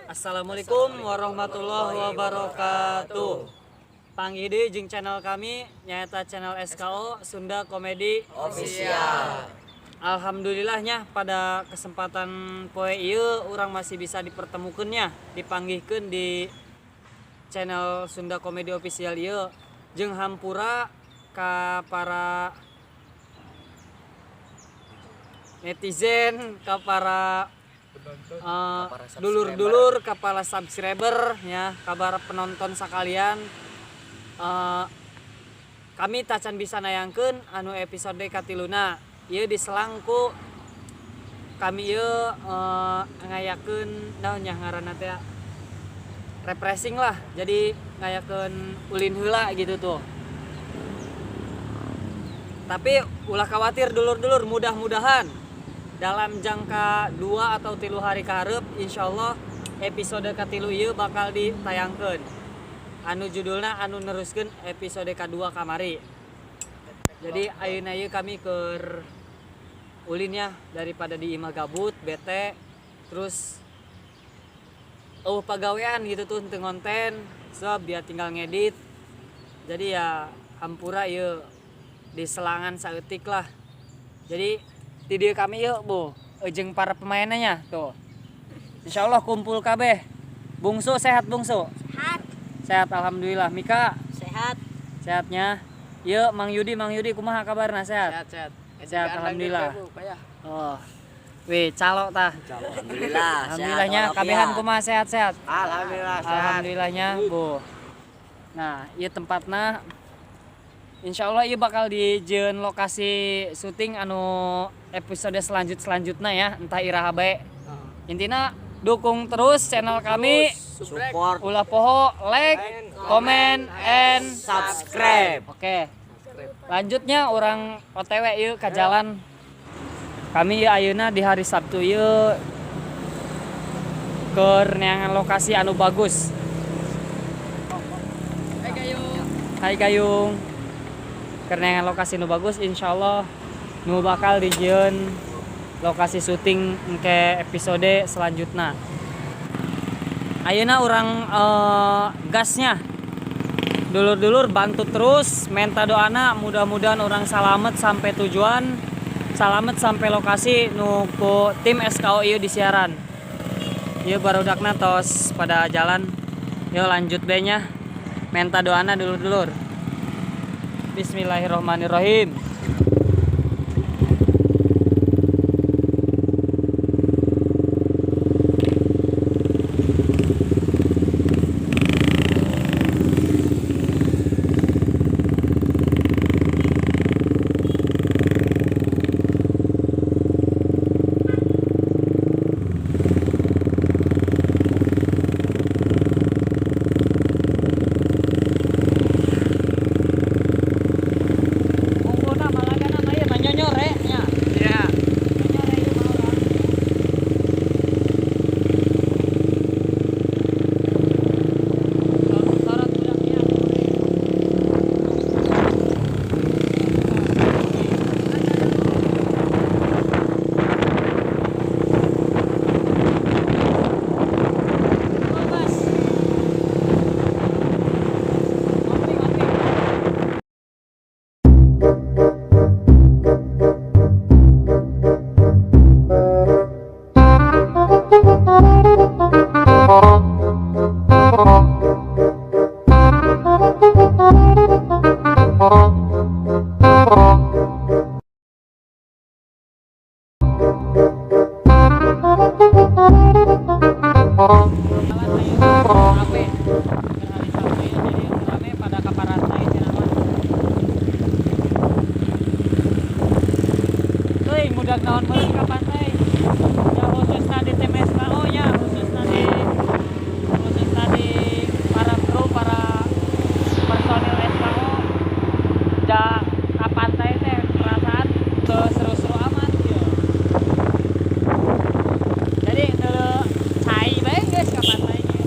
Assalamualaikum warahmatullahi wabarakatuh. Panggih deui jeung channel kami, nyaeta channel SKO Sunda Komedi Official. Alhamdulillahnya, pada kesempatan poe ieu urang masih bisa dipertemukannya, dipanggihkeun di channel Sunda Komedi Official ieu. Jeung hampura ka para netizen, ka para para dulur-dulur, ka para subscriber ya, kabar penonton sekalian. Kami tacan bisa nayangkeun anu episode katiluna ieu diselang ku kami ieu ngayakeun naon nya ngaranna teh, refreshing lah, jadi ngayakeun ulin heula gitu tuh. Tapi ulah khawatir, dulur-dulur, mudah-mudahan dalam jangka 2 atau 3 hari kaharep, insyaallah episode katilu ieu bakal ditayangkeun, anu judulna anu neruskeun episode kedua kamari. Jadi ayeuna ieu kami keur ulin ya, daripada di imah gabut bete terus, oh, pagawean gitu tuh, teu ngonten sebab dia tinggal ngedit. Jadi ya hampura ieu di selangan saeutik lah. Jadi di dieu kami yuk, Bu, jeung para pemainnya tuh, insyaallah kumpul kabeh. Bungsu sehat, Bungsu? Sehat. Sehat, alhamdulillah. Mika? Sehat. Sehatnya. Yuk, Mang Yudi, Mang Yudi, kumaha kabarna, sehat? Sehat, sehat. Sehat, alhamdulillah. Oh, wih, calok tah. Alhamdulillah. Alhamdulillahnya, kabehan kumaha, sehat sehat? Alhamdulillah sehat. Alhamdulillahnya, Bu. Nah, ieu tempatna, insya Allah ieu bakal dijieun lokasi syuting anu episode selanjutnya ya, entah iraha bae. Intina dukung terus channel kami, Support. Ulah poho like, comment, and subscribe. Oke. Lanjutnya urang OTW yuk ke jalan. Kami ieu ayeuna di hari Sabtu ieu keur neangan lokasi anu bagus. Hai Gayung. Hai Gayung. Keur neangan lokasi nu bagus, insyaallah nu bakal dijieun lokasi syuting ke episode selanjutnya. Ayeuna urang gasnya. Dulur-dulur bantu terus, minta doana mudah-mudahan urang salamet sampai tujuan, salamet sampai lokasi nu ku tim SKO ieu di siaran. Ieu barudakna tos pada jalan. Yuk, lanjut be nya. Minta doana, dulur-dulur. Bismillahirrahmanirrahim. Kumpulna malagana mah ieu mah nyonyore nya. Iya. Nyonyore ieu mah urang. Sorot budaknya. Oh, Mas. Ngopi, ngopi. Jalan ayeuna rame. Keur hari Sabtu ieu, jadi rame pada ka parantai cenah mah. Teuing budak naon meureun ka pantai. Ya khususna di tim SKO nya, khususna di para kru, para personil SKO. Ja ka pantai teh perasaan teu seru-seru amat ieu. Jadi neuleu cai bae geus ka pantai ge.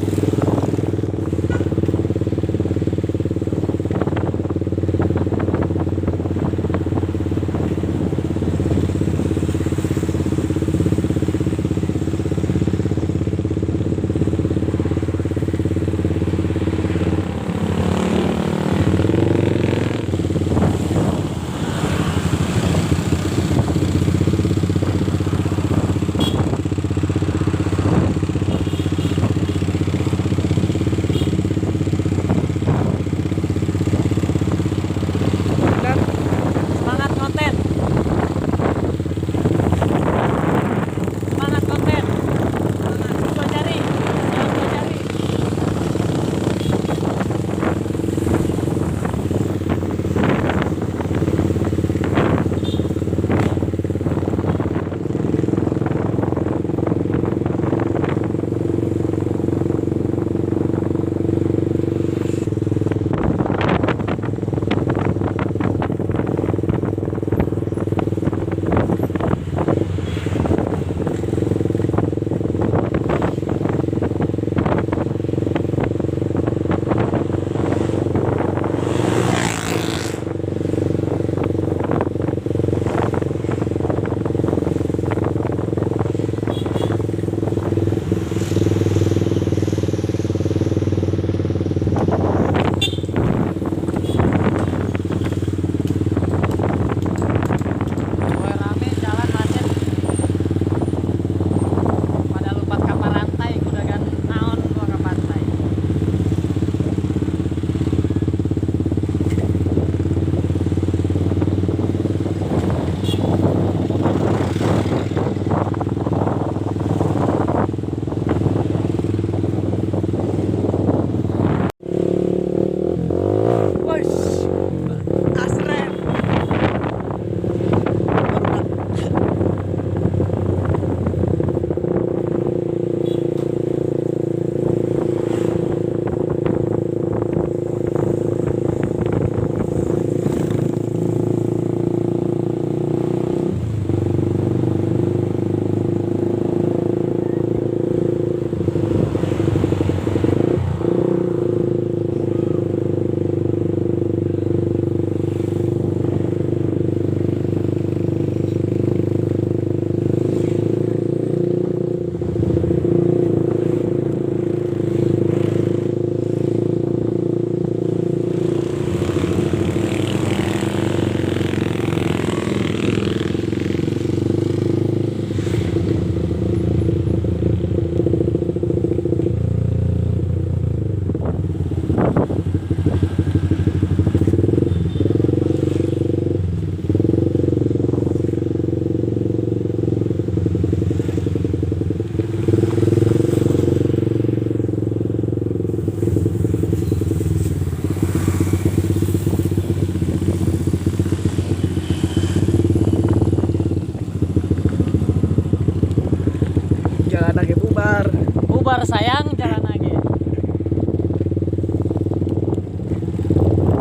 Bubar sayang jalan lagi.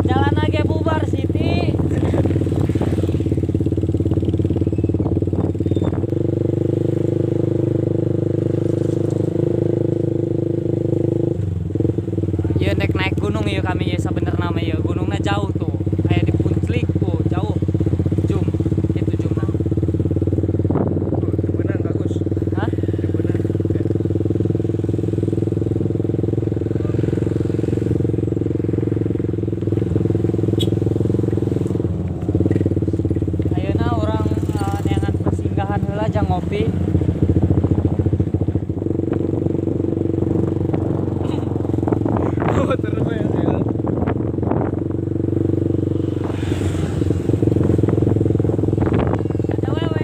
Jalan lagi bubar Siti. Ieu nek naik gunung ieu kami ieu sabenerna mah ieu gunungna jauh tuh. Aya di Punclik tuh jauh. Jum, itu jumna. Beunang bagus. Hah? Beunang. Ayeuna urang neangan persinggahan heula jang ngopi. Oh, terus ya. Ada wewe.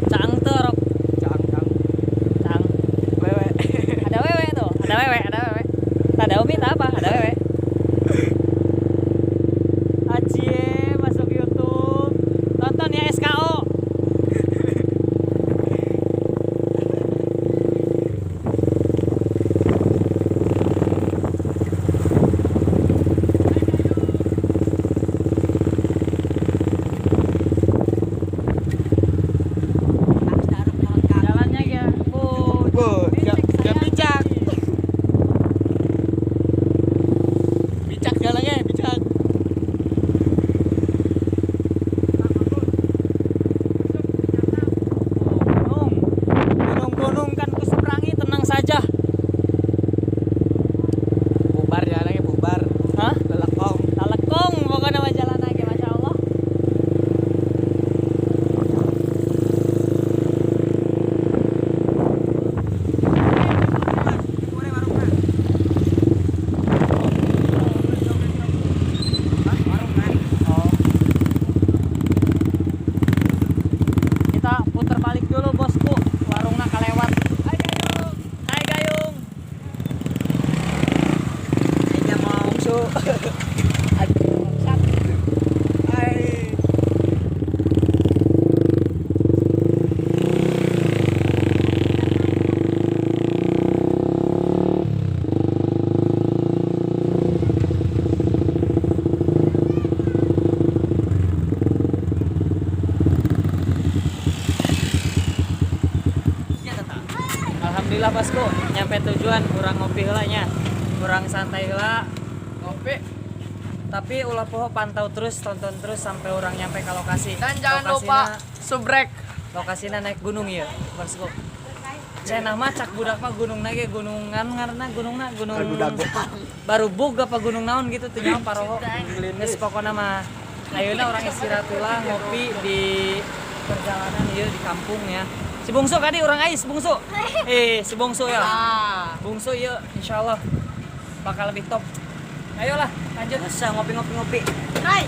Cang teu rok. Cang, cang. Cang. Wewe. Ada wewe tuh, ada wewe, ada wewe. Tak ada Umi, tak apa, ada wewe. Acie masuk YouTube. Tonton ya SKO. Jalannya ya. Oh, Bo, becek jam sayang. bicak. Bicak jalannya, bicak. Gunung, gunung-gunung kan kuseberangi, tenang saja. Bubar jalannya, bubar. Hah? Lelekong. Talekong pokoknya mah jalan lagi, masya Allah. Oh. Kita putar balik dulu bosku, warungnya kalewat. Hai Gayung. Hai Gayung. Ini mau bungsu. Hai. Alhamdulillah bosku, nyampe tujuan, kurang ngopi heula nya. Kurang santai heula. Ngopi. Tapi ulah poho pantau terus, tonton terus sampai orang nyampe ke lokasi. Dan jangan lupa subrek. Lokasina naik gunung ya, bosku. Cenah mah cak budak mah gunung ge gunungan ngaranna gunungna gunung baru bug apa gunung naon gitu teu nyaho paroho. Geus pokona mah ayeuna urang istirahat heula ngopi di perjalanan ieu di kampung ya. Si Bungsu kadi urang ais Bungsu. Si Bungsu ya. Bungsu ieu insyaallah bakal lebih top. Ayolah lanjut. Masa ngopi-ngopi ngopi. Hai.